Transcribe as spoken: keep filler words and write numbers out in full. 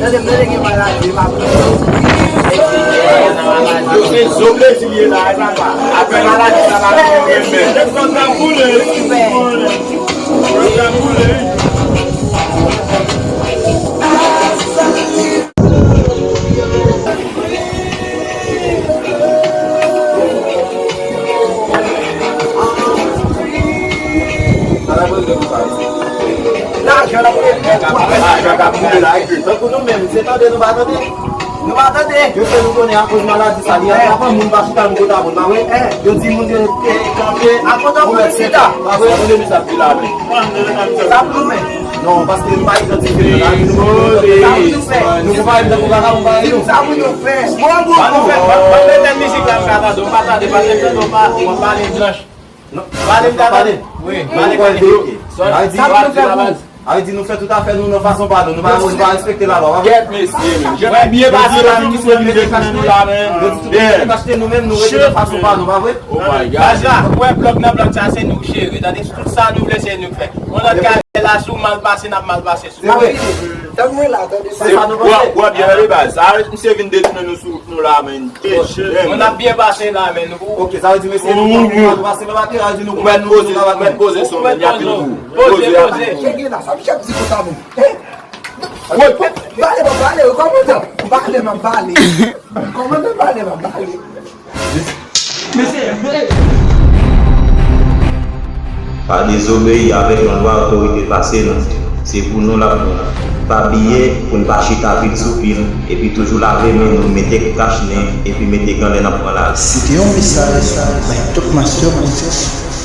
Yo se zo Brezil ye la, e papa. Apre maladi sa la, yo renmen. Lajan k ap boule la, tankou nou menm, se tande nou pa tande. Nou pa tande. Yo fè nou konnen akoz maladi sa, li atrapan moun pa chita nan kota moun, pa vre? Yo di moun yo te kanpe. Akoz moun chita. Pa vre? Tande nou sa ap di la, men. Sa pou nou fè? Non, paske nou pa idantifye nou la. Nou konpare nou tankou vagabon, pa vre? Sa pou nou fè? Bon, bon, bon. Ban nou fè, ban, ban nou fè mizik la, m ka tande, w pa tande, paske m tande w pa, w ap pale blanch. Non, pale m ta pale. Wi, pale, pale. Sa vle di, sa vle di nou fè tout afè nou nan fason pa nou. Nou pa, nou pa respekte lalwa, pa vre? Kèt, mesye, men. Jan nou byen pase la, nou sou mizik nou la, men. Yo di tout moun achte nou menm, nou rete nan fason pa nou, pa vre? Oh my God. Baz la, ou wè blòk nan blòk sa, se nou jere. Tande, tout sa nou vle, se nou k fè. On lòt ka la, si w mal pase, n ap mal pase sou ou. Se vre. Tann mwen la, tande. Se sa nou panse. Byen, byen, baz. Sa, misye vin detounen nou sou nou la, men. Bon, n ap byen pase la, men. Ok, sa vle di mesye nou pran pou nou pase nan batri, sa vle di nou konprann nou, nou ka batri. Ou mèt poze son, men, y ap vin pou ou. Poze, poze. Cheke la, sa misye ap di konsa menm? Hein? Woy, pale, m ap pale, wi, kòmandan. Pale, m ap pale. Kòmandan, pale, m ap pale. Mesye, hey! Pa dezobeyi avèk yon lwa otorite pase nou. Se pou nou l ap bon. Pa bliye pou n pa chita pil sou pil, epi toujou lave men nou, mete kach nen, epi mete gan lè n ap pran lari. Se te yon mesaj bay Top Master Princess.